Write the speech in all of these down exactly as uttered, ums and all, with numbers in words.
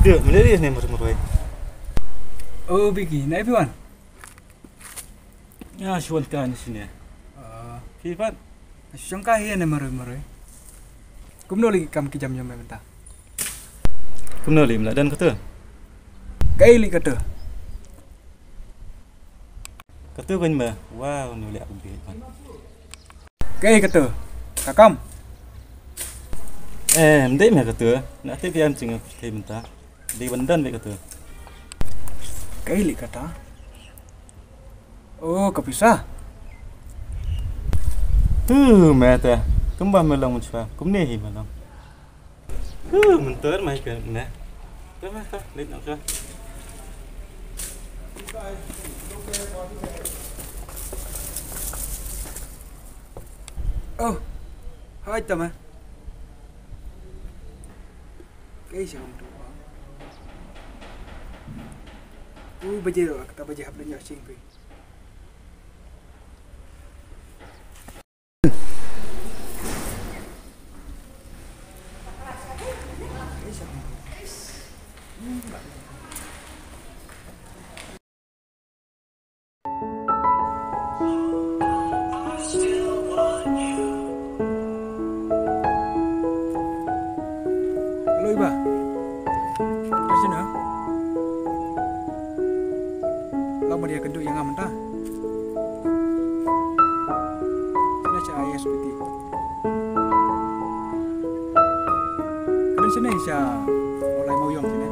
Yo, mene ri ne maroi maroi. Oh, Biki, na everyone. Ya, shuan ka ni sini. Ah, phi pat. Shong ka hi ne maroi maroi. Kumno lagi kam ki jam jam mynta. Kumno lagi mla dan kata. Kai li kata. Kata kan ma. Wow, ni leh aku bih pat. Kaei kata? Ka kam? Eh, mdei me kata. Nak te biam ching thei mynta. Dei ban dan me kata. Kaei li kata? Oh, ka pisa. Huh, me te. Kumba me long mynchwa. Kumne hi me long. Huh, mynta mai ka ne. Te me ka, leit nak ka. Oh, hai tama. Kaei sha hangtu. U baje ro, kata baje hap lynñiaw sing phi. Hello, Iba. Ka shin ha? Lang ba dia kynduh ïa nga mynta. Shin ha sha I S B T. Ka dang shin ha sha Mawlai Mawiong shin ha.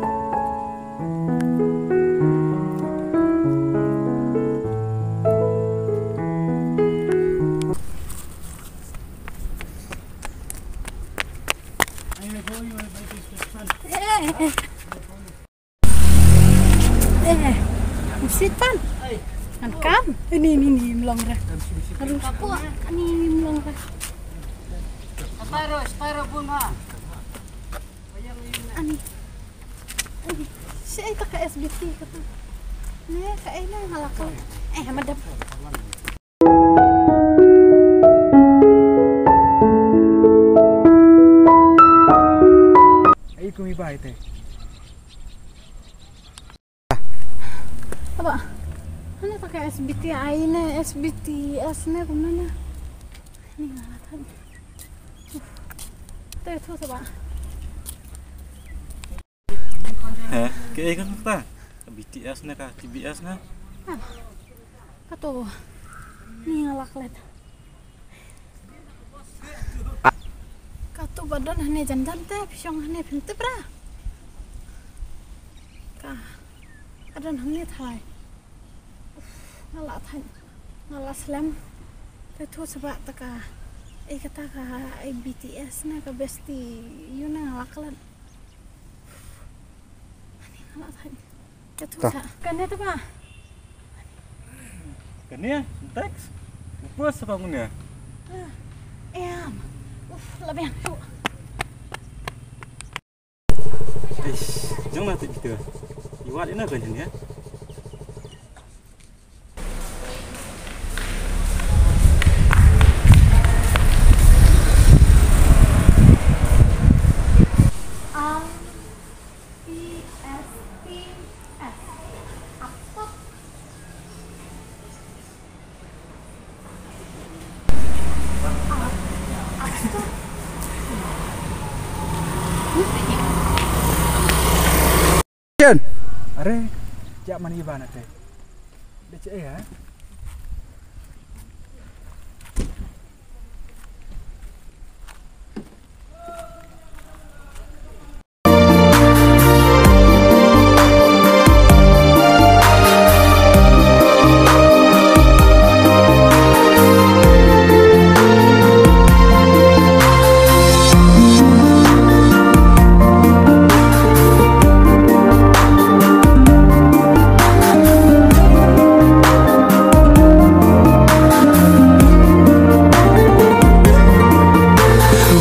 Eh, eh, sitan. Ngan kam. Ini, ini, ini, mlong ra. Harus. Ini, ini, mlong ra. Ani. Ani. Sha ita ka S B T kata. Ne, ka ina nga la ka. Eh, madam. Ai, kumi bai te. Aba, hane ta ka S B T I ne, S B T S ne, kumne ne. Ni nga la than. Te thu sa ba. He, kaei kata? Ka B T S ne ka T B S ne? Ah, kato. Ni nga la klet. Kato ba don hane jan jan te, phi shong hane phin tip ra. Ka, ka don hane thai. Uf, nga la thai. Nga la slem. Te thu saba ta ka. Ei kata ka, ei B T S ne ka besti. Yu ne nga la klet. Ani nga la thait. Ka thu sa. Kane te ba. Kane, teks. Upos sa ba ngune. Em. Uf, la biang tu. Ish, jong na te kita. Iwat ina kan ya. L P S T S. Apa? Chen. Are, jak mani ba na te. Dei che ya.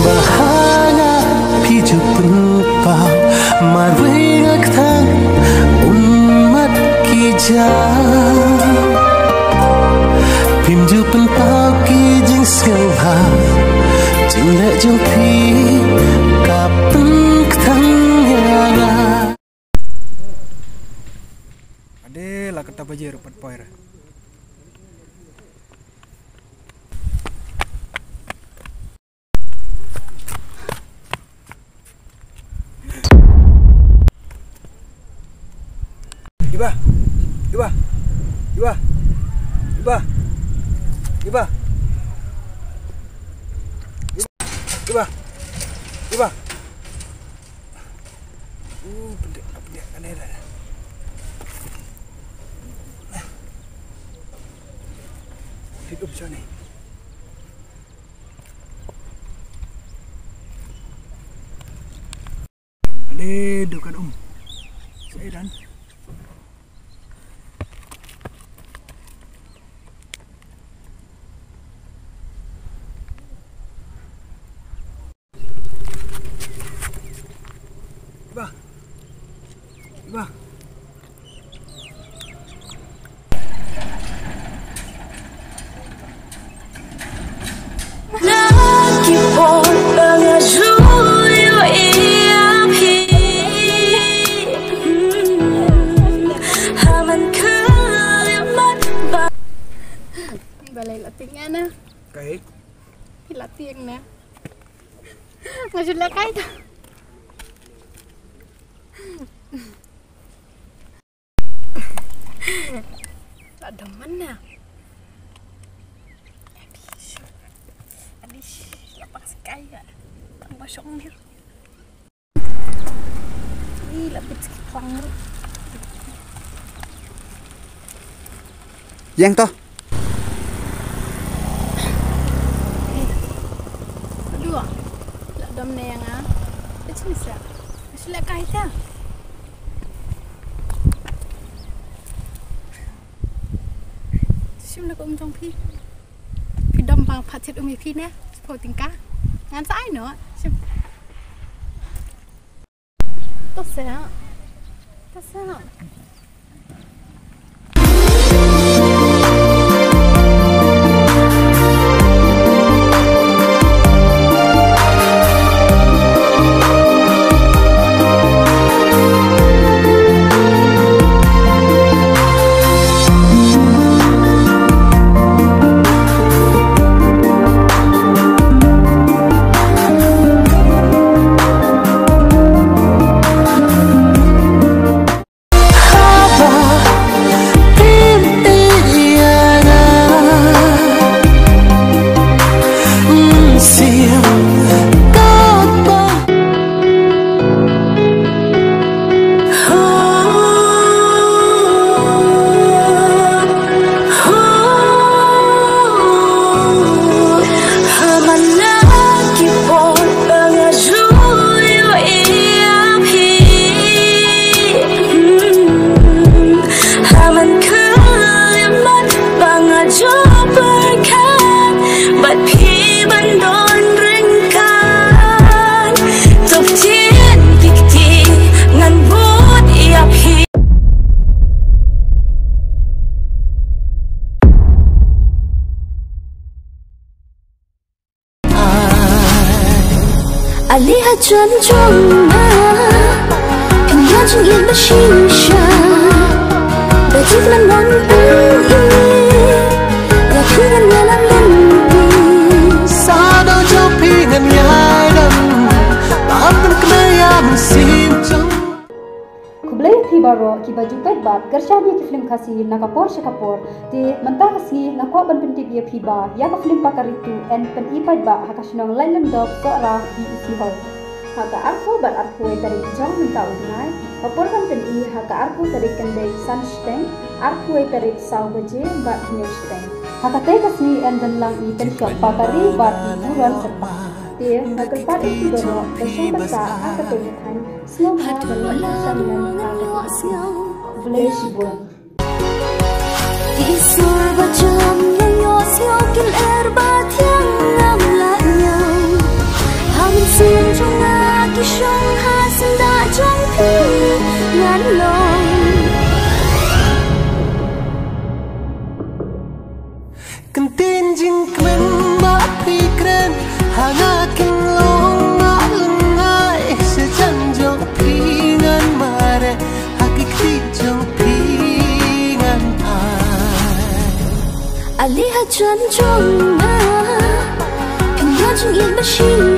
Ba hana phi ju pynpaw marwei nga kthang un mat ki jam. Phim ju pynpaw ki jingsngewbha, jingleh jong phi ka pynkthang ïa nga. Baje ruh pat poi re. Iba. Iba. Iba. Iba. Iba. Iba. Iba. Uh, pendek, pendek, aneh dah. Hidup sana. Ada dukan um. Saya dan. Bah. Bah. Balei la tieng na? Kai. La tieng na. Nga ju leh kai ta. La dam man na. Adi, adi, la pas kai ya. Tang ba shong mir. Ih, la bit ki klang ri. Yang to. Dua. La dam ne yang ah. Kecil sa. Masih la kai ta. Shim la ko um jong phi. Phi dom ba pha thied um ïa phi ne. Shu poi tyngka. Ngan sa ai noh. Shim. To sa. To sa. Ale ha jan jong nga, phin ïa jingim ba shisha. Ba jingim ngan pyn-i ïa phi ngan ïalam lynti. Sa daw jong phi ngan ïalam, ba pynkynmaw ïa mynsiem jong. Khublei ïa phi baroh kiba ju peit bad kyrshan ïa ki film Khasi na ka por sha ka por. Te mynta ka sngi nga kwah ban pyntip ïa phi ba ïa ka film Pakari two yn pyn-i paidbah ha ka shnong Laitlyngdoh, Sohra, B E C Hall. Ha ka arphew bad arphew wei tarik jong mynta u bnai. Ka por ban pyn-i ha ka arphew tarik kan dei san shiteng, arphew wei tarik saw baje bad hynñiew shiteng. Ha katei ka sngi yn don lang i pynshop Pakari bad i burom syrpak. Te nga kyrpad ïa phi baroh ba shong bynta ha katei ka thaiñ. Sngewbha ban wan pynshong lem ha kane ka sngi. Khublei shibun. Ki sur ba jam ïa ïoh sngew ki lyer ba thiang ngam lah ñiew. Ha mynsiem jong nga ki shong ha syndah jong phi ngan long. Kyntien jingkmen ba phi kren ha nga, kynlong nga lyngngai. Sha jan jong phi ngan mareh, ha ki kti jong phi ngan Jan jong nga, phi nga jong i ba shi